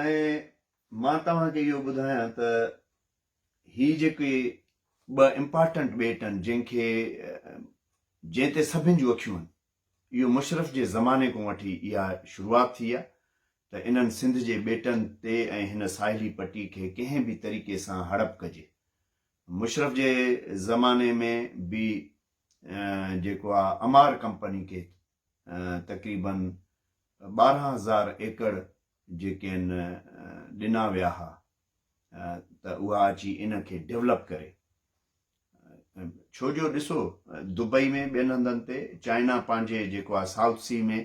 ۽ مان توهان کي اهو ٻڌايان ته هي جيڪي ٻه امپارٽنٽ ٻيٽ آهن جنهن کي جنهن تي سڀن جون اکيون آهن اهو مشرف جي زماني کان وٺي اها شروعات ٿي آهي ته انهن سنڌ جي ٻيٽن تي ۽ هن ساحلي پٽي کي ڪنهن به طريقي سان هڙپ ڪجي. مشرف جي زماني ۾ به جيڪو آهي امار ڪمپني کي تقريبن 12,000 ايڪڙ جيڪي آهن ڏنا ويا ها ته اها اچي ان کي ڊولپ ڪري. ڇو جو ڏسو دبئي ۾ ٻين هنڌن تي چائنا پنهنجي جيڪو آهي سائوٿ سي ۾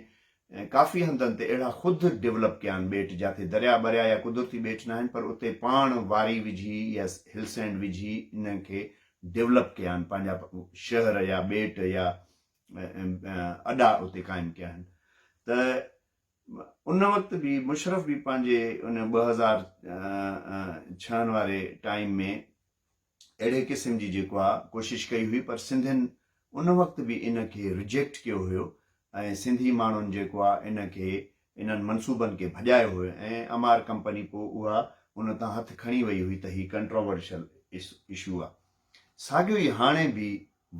ڪافي هنڌن تي اهڙا خود ڊولپ ڪيا آهن ٻيٽ جاٿي دريا ٻريا يا قدرتي ٻيٽ ناهن پر اتي پاڻ واري وجهي يا هل سينڊ وجهي انهن کي ڊولپ ڪيا آهن پنهنجا شهر يا ٻيٽ يا اڏا اتي قائم ڪيا آهن ته ان وقت به مشرف به پنهنجي ان 2006 واري ٽائيم ۾ اهڙي قسم جي جيڪو آ ڪوشش ڪئي هئي پر سنڌين ان وقت به ان کي رجيڪٽ ڪيو هيو ۽ سنڌي ماڻهن جيڪو آ ان کي انهن منصوبن کي ڀڄايو هيو ۽ امار ڪمپني پوء اها ان تان هٿ کڻي وئي هئي ته هي ڪنٽروورشل اشو آ. ساڳيو ئي هاڻي به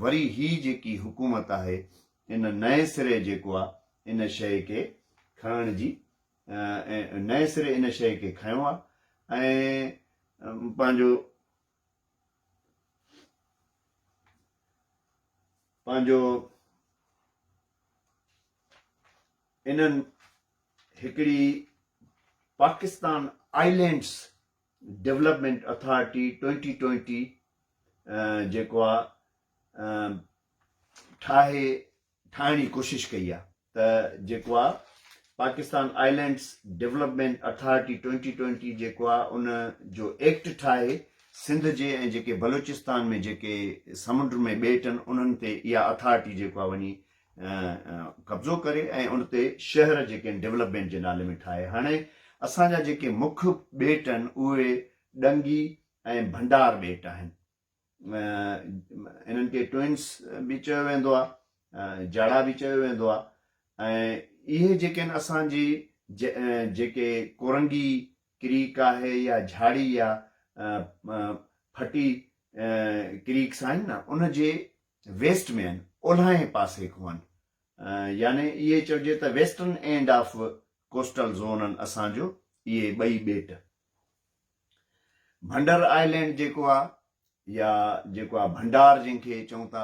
وري هي جيڪي حڪومت آهي ان نئين سري جيڪو آ ان شيء کي کڻڻ جي نئين سري ان شيء کي کنيو آ ۽ پنهنجو پنهنجو انهن هڪڙي پاڪستان آئلينڊس ڊولپمينٽ اٿارٽي 2020 جيڪو آ ٺاهي ٺاهڻ جي ڪوشش ڪئي آ ته جيڪو آ پاڪستان آئلينڊس ڊولپمينٽ اٿارٽي 2020 جيڪو آ ان جو ايڪٽ ٺاهي سنڌ جي ۽ جيڪي بلوچستان ۾ جيڪي سمنڊ ۾ ٻيٽ آهن انهن تي اها اٿارٽي جيڪو آ وڃي قبضو ڪري ۽ ان تي شهر جيڪي آهن ڊولپمينٽ جي نالي ۾ ٺاهي. هاڻي اسان جا جيڪي مک ٻيٽ آهن اهي ڏنگي ۽ ڀنڊار ٻيٽ آهن. انهن کي ٽوئنس به چيو ويندو آهي، جاڙا به چيو ويندو آهي ۽ اهي جيڪي آهن اسان جي جيڪي ڪورنگي ڪريڪ آهي يا جھاڙي يا ڦٽي ڪريڪس آهن نه ان جي ويسٽ ۾ آهن، اولهائين پاسي کان آهن يعني اهي چئجي ته western end of coastal zone آهن اسان جو اهي ٻئي ٻيٽ. ڀنڊر آئلينڊ جيڪو آ يا جيڪو آ ڀنڊار جنهن کي چئون ٿا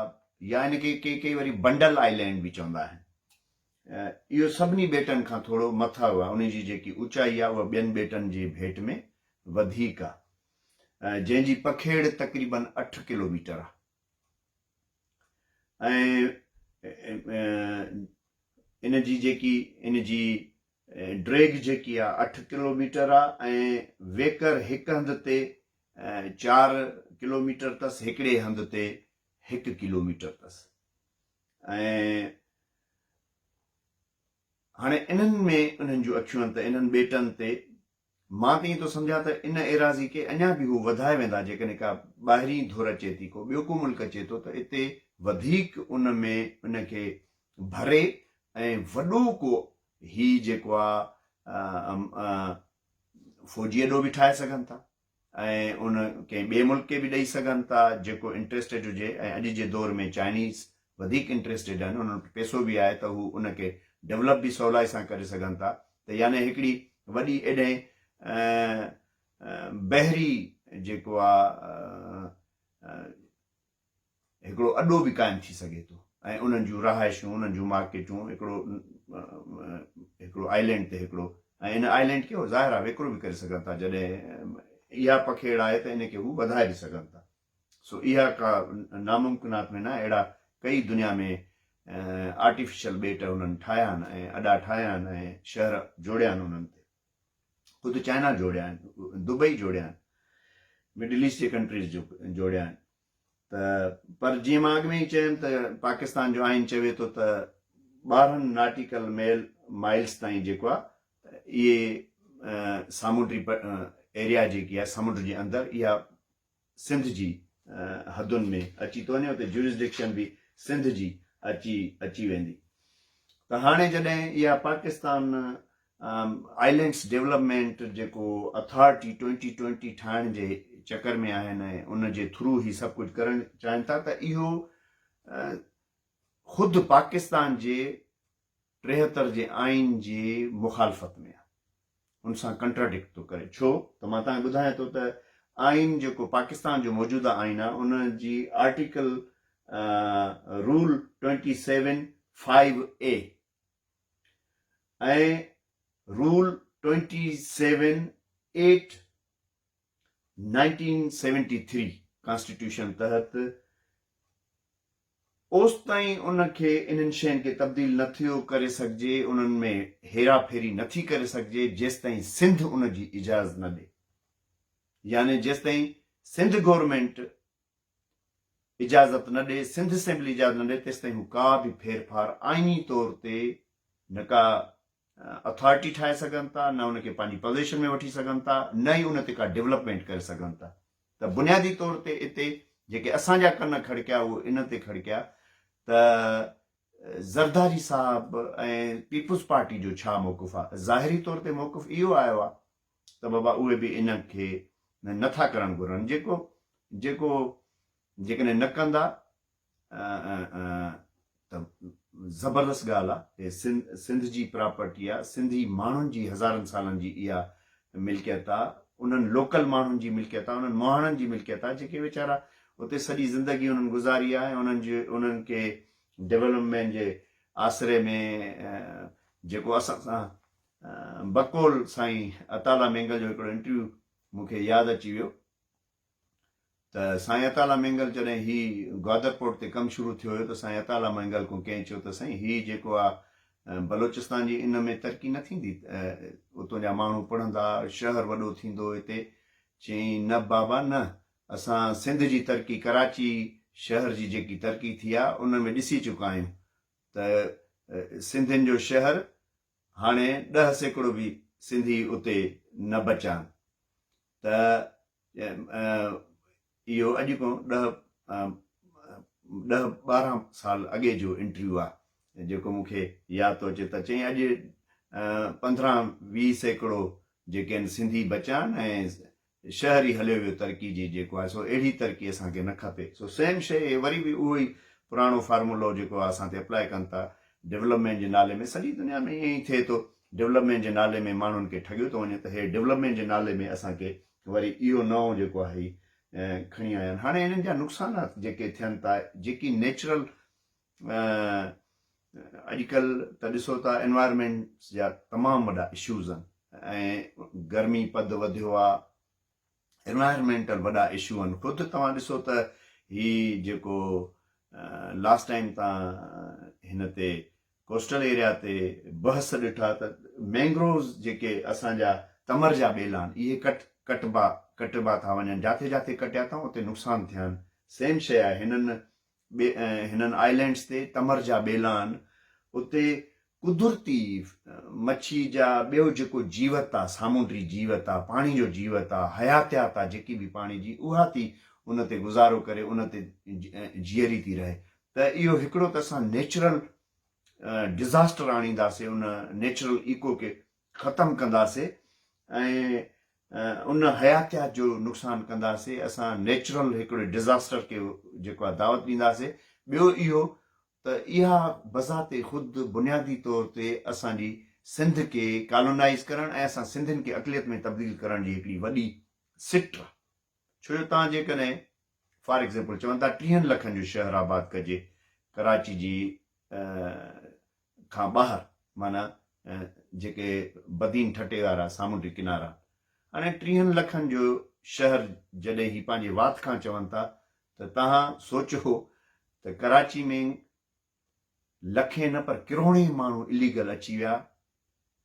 يا ان کي ڪي ڪي وري بنڊل آئلينڊ به چوندا آهن. اهو سڀني ٻيٽن کان ٿورو مٿاهو آ ان جي جيڪي اوچائي آ اها ٻين ٻيٽن جي ڀيٽ ۾ وڌيڪ آ جنهن جي پکيڙ تقريبن اٺ ڪلوميٽر آ ۽ ان جي جيڪي ان جي ڊيگهه جيڪي آ اٺ ڪلوميٽر آ ۽ ويڪر هڪ هنڌ تي چار ڪلوميٽر تس هڪڙي هنڌ تي هڪ ڪلوميٽر تس ۽ هاڻي انهن ۾ انهن جون اکيون آهن ته انهن ٻيٽن تي مان ته ائين ٿو سمجهان ته ان ايراضي کي اڃا به هو وڌائي ويندا جيڪڏهن ڪا ٻاهرين ڌر اچي ٿي ڪو ٻيو ڪو ملڪ اچي ٿو ته اتي وڌيڪ ان ۾ ان کي ڀري ۽ وڏو ڪو هي جيڪو آ فوجي اڏو به ٺاهي سگهن ٿا ۽ ان ڪنهن ٻئي ملڪ کي به ڏئي سگهن ٿا جيڪو انٽريسٽيڊ هجي ۽ اڄ جي دور ۾ چائنيز وڌيڪ انٽريسٽيڊ آهن انهن وٽ پئسو به آهي ته هو ان کي ڊولپ به سولائي سان ڪري سگهن ٿا ته يعني هڪڙي وڏي ايڏهين بحري جيڪو آ هڪڙو اڏو به قائم ٿي سگهي ٿو ۽ انهن جون رهائشون، انهن جون مارڪيٽون هڪڙو هڪڙو آئلينڊ تي هڪڙو ۽ ان آئلينڊ کي هو ظاهر آهي ويڪرو به ڪري سگهن ٿا جڏهن اها پکيڙ آهي ته ان کي هو وڌائي به سگهن ٿا سو اها ڪا ناممڪنات ۾ نه اهڙا ڪئي دنيا ۾ آرٽيفيشل ٻيٽ انهن ٺاهيا آهن ۽ اڏا ٺاهيا آهن ۽ شهر جوڙيا آهن انهن تي. خود چائنا جوڙيا آهن، دبئي جوڙيا آهن، مڊل ايسٽ جي ڪنٽريز جوڙيا آهن ته پر جيئن مان اڳ ۾ ئي چيم ته پاڪستان جو آئين چوي ٿو ته 12 ناٽيڪل ميل مائلز تائين جيڪو آهي اهي سامونڊي ايريا جيڪي آهي سمنڊ جي اندر اها سنڌ جي حدن ۾ اچي ٿو وڃي اتي جورسڊڪشن به سنڌ جي اچي اچي ويندي ته هاڻي جڏهن اها پاڪستان آئلينڊس ڊولپمينٽ جيڪو اٿارٽي ٽوئنٽي ٽوئنٽي ٺاهڻ جي چڪر ۾ آهن ۽ ان جي ٿرو هي سڀ ڪجهه ڪرڻ چاهين ٿا ته اهو خود پاڪستان جي 73 جي آئين جي مخالفت ۾ آهي ان سان ڪنٽراڊڪٽ ٿو ڪري ڇو ته مان توهان کي ٻڌايان ٿو ته آئين جيڪو پاڪستان جو موجوده آئين آهي ان جي article rule twenty seven five A ۽ rule twenty seven eight nineteen seventy three constitution تحت اوستائين ان کي انهن شين کي تبديل نه ٿيو ڪري سگهجي انهن ۾ هيرا ڦيري نه ٿي ڪري سگهجي جيستائين سنڌ ان جي اجازت نه ڏي يعني جيستائين سنڌ گورنمينٽ اجازت نه ڏي، سنڌ اسيمبلي اجازت نه ڏي تيستائين هو ڪا به ڦيرڦار آئيني طور تي نه ڪا اٿارٽي ٺاهي سگهن ٿا نه ان کي پنهنجي پزيشن ۾ وٺي سگهن ٿا نه ئي ان تي ڪا ڊولپمينٽ ڪري سگهن ٿا ته بنيادي طور تي اتي جيڪي اسان جا ڪن کڙڪيا اهو ان تي کڙڪيا ته زرداري صاحب ۽ پيپلز پارٽي جو ڇا موقف آهي ظاهري طور تي موقف اهو آيو آهي ته بابا اهي به ان کي نه ٿا ڪرڻ گهرن جيڪو جيڪو جيڪڏهن نه ڪندا ته زبردست ڳالهه آهي هي سنڌ جي پراپرٽي آهي سنڌي ماڻهن جي هزارن سالن جي اها ملڪيت آهي انهن لوڪل ماڻهن جي ملڪيت آهي انهن مهاڻن جي ملڪيت آهي جيڪي ويچارا اتي سڄي زندگي انهن گذاري آهي انهن جي انهن کي ڊولپمينٽ جي آسري ۾ جيڪو اسان سان بقول سائين عطاالله مينگل جو هڪڙو انٽرويو مون کي ياد اچي ويو ته سائين عطاالله مينگل جڏهن هي گوادر پورٽ تي ڪم شروع ٿيو هيو ته سائين عطاالله مينگل کان ڪنهن چيو ته سائين هي جيڪو آ بلوچستان جي ان ۾ ترقي نه ٿيندي اتون جا ماڻهو پڙهندا شهر وڏو ٿيندو هتي چيائين نه بابا نه اسان سنڌ جي ترقي ڪراچي شهر جي جيڪي ترقي ٿي آ ان ۾ ڏسي چڪا آهيون ته سنڌين جو شهر هاڻي 10% به سنڌي اتي نه بچا آهن ته اهو اڄ کان ڏهه ڏهه 12 سال اڳي جو انٽرويو آهي جيڪو مون کي ياد ٿو اچي ته چئين اڄ 15 20% جيڪي آهن سنڌي بچا آهن ۽ شهر ئي هليو ويو ترقي جي جيڪو آهي سو اهڙي ترقي اسان کي نه کپي سو سيم شيء وري به اهو ئي پراڻو فارمولو جيڪو آهي اسان تي اپلاء ڪن ٿا ڊولپمينٽ جي نالي ۾ سڄي دنيا ۾ ائين ئي ٿئي ٿو ڊولپمينٽ جي نالي ۾ ماڻهن کي ٺڳيو ٿو وڃي ته هي ڊولپمينٽ جي نالي ۾ اسان کي وري اهو نئون جيڪو آهي کڻي آيا آهن هاڻي انهن جا نقصانات جيڪي ٿين ٿا جيڪي نيچرل اڄڪلهه ته ڏسو ٿا انوائرمينٽ جا تمام وڏا اشوز آهن ۽ گرمي پد وڌيو آ انوائرمينٽل وڏا اشو آهن خود توهان ڏسو ته هي جيڪو لاسٽ ٽائيم تان هن تي ڪوسٽل ايريا تي بحث ڏٺا ته مينگروز جيڪي اسان جا تمر جا ٻيلا آهن اهي ڪٽ ڪٽبا ڪٽبا ٿا وڃن جاٿي جاٿي ڪٽيا اٿئون اتي نقصان ٿيا آهن سيم شيء آهي هنن هنن آئلينڊس تي تمر جا ٻيلا آهن، اتي قدرتي مڇي جا ٻيو جيڪو جيوت آ، سامونڊي جيوت آ، پاڻي جو جيوت آ، حياتيات آ جيڪي به پاڻي جي اها ٿي ان تي گذارو ڪري ان تي جيئري ٿي رهي ته اهو هڪڙو ته اسان نيچرل ڊزاسٽر آڻينداسي ان نيچرل ايڪو کي ختم ڪنداسي ۽ ان حياتيات جو نقصان ڪنداسي اسان نيچرل هڪڙي ڊزاسٽر کي جيڪو آهي دعوت ڏينداسي ٻيو اهو ته اها بذات خود بنيادي طور تي اسان جي سنڌ کي ڪالونائيز ڪرڻ ۽ اسان سنڌين کي اقليت ۾ تبديل ڪرڻ جي هڪڙي وڏي سٽ آهي ڇو جو توهان جيڪڏهن فار ايگزيمپل چون ٿا ٽيهن لکن جو شهر آباد ڪجي ڪراچي جي کان ٻاهر معنيٰ جيڪي بدين ٺٽي وارا سامونڊي ڪنارا هاڻي ٽيهن لکن جو شهر جڏهن هي پنهنجي وات کان چون ٿا ته توهان سوچو ته ڪراچي ۾ لکين نه پر ڪروڙين ماڻهو اليگل اچي ويا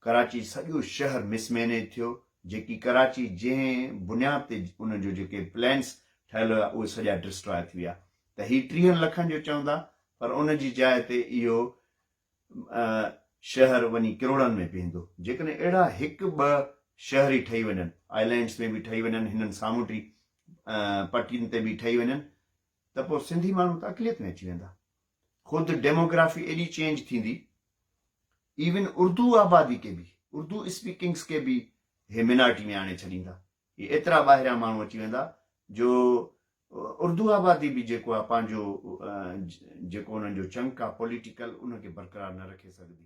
ڪراچي سڄو شهر مس مينيج ٿيو جيڪي ڪراچي جنهن بنياد تي ان جو جيڪي پلانس ٺهيل هيا اهي سڄا ڊسٽراء ٿي ويا ته هي ٽيهن لکن جو چوندا پر ان جي جاء تي اهو شهر وڃي ڪروڙن ۾ پيهندو. جيڪڏهن اهڙا هڪ ٻه شهر ئي ٺهي وڃن، آئلينڊس ۾ به ٺهي وڃن، هنن سامونڊي پٽين تي به ٺهي وڃن ته پوء سنڌي ماڻهو ته اقليت ۾ اچي ويندا. خود ڊيموگرافي ايڏي چينج ٿيندي، ايون اردو آبادي کي به. اردو اسپيڪنگس کي به هي مينارٽي ۾ آڻي ڇڏيندا. هي ايترا ٻاهريان ماڻهو اچي ويندا جو اردو آبادي به جيڪو آهي پنهنجو جيڪو انهن جو چنڪ آهي پوليٽيڪل ان کي برقرار نه رکي سگهندي.